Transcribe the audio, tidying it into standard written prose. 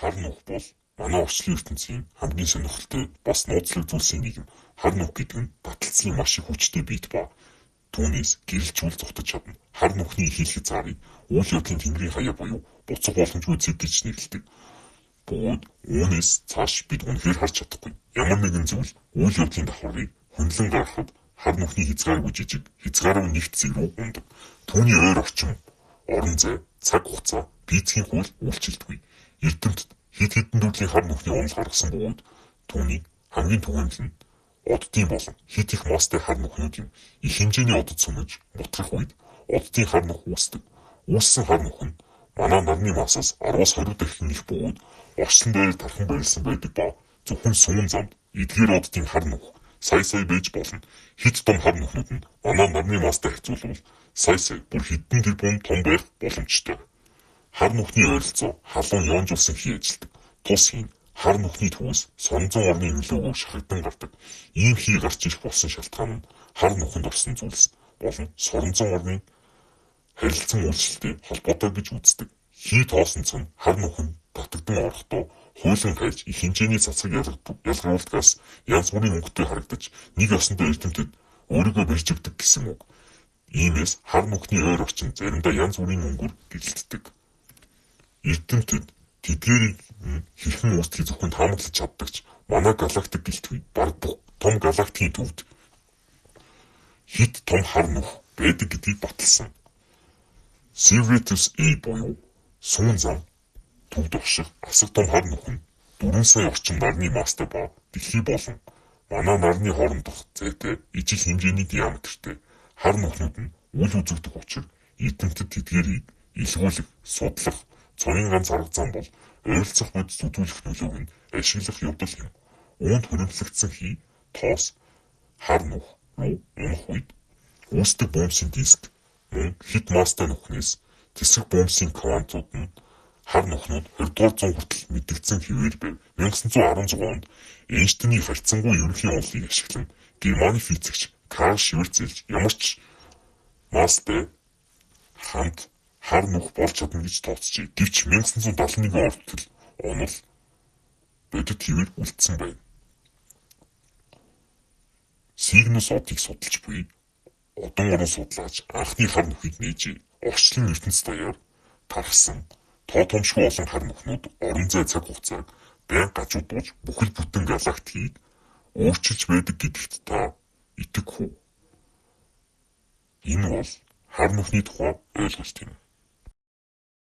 Хар нүх бол манай орчлон ертөнцийн хамгийн сонирхолтой бас нууцлаг зүйлсийн нэг юм. Хар нүх гэдэг нь таталцлын маш их хүчтэй биет ба түүнээс гэрэлжүүл зугтаж чадна. Хар нүхний их хязгаарыг үйл явдлын тэнгэрийн хаяа буюу буцах боломжгүй цэг гэж нэрлэдэг. Бөгөөд үүнээс цааш бид үнэхээр харж чадахгүй. Ямар нэгэн зүйл үйл явдлын давхаргыг хөндлөн гаргахад хар нүхний хязгааргүй жижиг, хязгааргүй нэгт цэг рүү унадаг. Түүний ойр орчим, орон зай, цаг хугацаа, физикийн хууль үйлчилдэггүй. Эрдэмтэд хэд хэдэн төрлийн хар нүхний онол гаргасан бөгөөд түүний хамгийн түгээмэл нь оддын болон хэт их масстай хар нүхнүүд юм. Их хэмжээний одод сөнөж бутрах үед оддын хар нүх үүсдэг. Үүссэн хар нүх нь манай нарны массаас 10-аас 20 дахин их бөгөөд орчлон дээр тархан байрлсан байдаг ба зөвхөн сүүн замд эдгээр оддын хар нүх сая сая байж болно. Хэт том хар нүхнүүд нь манай нарны масстай харьцуулбал сая сая бүр хэдэн тэрбум том байх боломжтой. Хар нүхний ойролцоо халуун ионжуулсан хий ажилладаг. Тус хий нь хар нүхний төвөөс соронзон орны нөлөөгөөр шахагдан гардаг. Ийм хий гарч ирэх болсон шалтгаан нь хар нүхэнд орсон зүйлс болон соронзон орны харилцан үйлчлэлтэй холбоотой гэж үздэг. Хий тоосон цан хар нүхэнд татагдан орохдоо хуулин хайж их хэмжээний цацхаг ялгаруулдгаас янз бүрийн өнгөтэй харагдаж нэг ёсондоо эрдэмтэд өөрийгөө барьж өгдөг гэсэн үг. Иймээс хар нүхний ойр орчин заримдаа янз бүрийн өнгөөр гэрэлтдэг. Эрдэмтэд тэдгээрийг хэрхэн үүсдэгийг зөвхөн таамаглаж чаддаг ч манай галактик гэлтгүй бараг бүх том галактикийн төвд хэт том хар нүх байдаг гэдгийг баталсан. Sirius A буюу сүүн зам төвд орших асар том хар нүх нь 4 сая орчим нарны масстай ба дэлхий болон манай нарны хоорондох зайтай ижил хэмжээний диаметртэй. Хар нүхнүүд нь үл үзэгдэх учир эрдэмтэд тэдгээрийг илгүүлэх, судлах, цорын ганц арга зам бол ойролцох бодис үзүүлэх нөлөөг нь ашиглах явдал юм. Үүнд хуримтлагдсан хий, тоос, хар нүх руу унах үед үүсдэг бөмбөсийн диск мөн хэт масстай нүхнээс тэсрэх бөмбөсийн квантууд нь хар нүхнүүд 20 дугаар зуун хүртэл мэдэгдсэн хэвээр байв. 1916 онд Эйнштейний харьцангуй ерөнхий онолыг ашиглан Германы физикч Карл Шварцвальд ямар ч масстай хамт хар нүх болж чадна гэж тооцжээ. Гэвч 1971 он хүртэл онол бодит хэвээр үлдсэн байна. Сигнус одыг судалж буй одон орон судлаач анхны хар нүхийг нээжээ. Орчлон ертөнц даяар тархсан тоо томшгүй олон хар нүхнүүд орон зай цаг хугацааг байнга гажуудуулж бүхэл бүтэн галактикийг өөрчилж байдаг гэдэгт та итгэх үү? Энэ бол хар нүхний тухай ойлголт юм.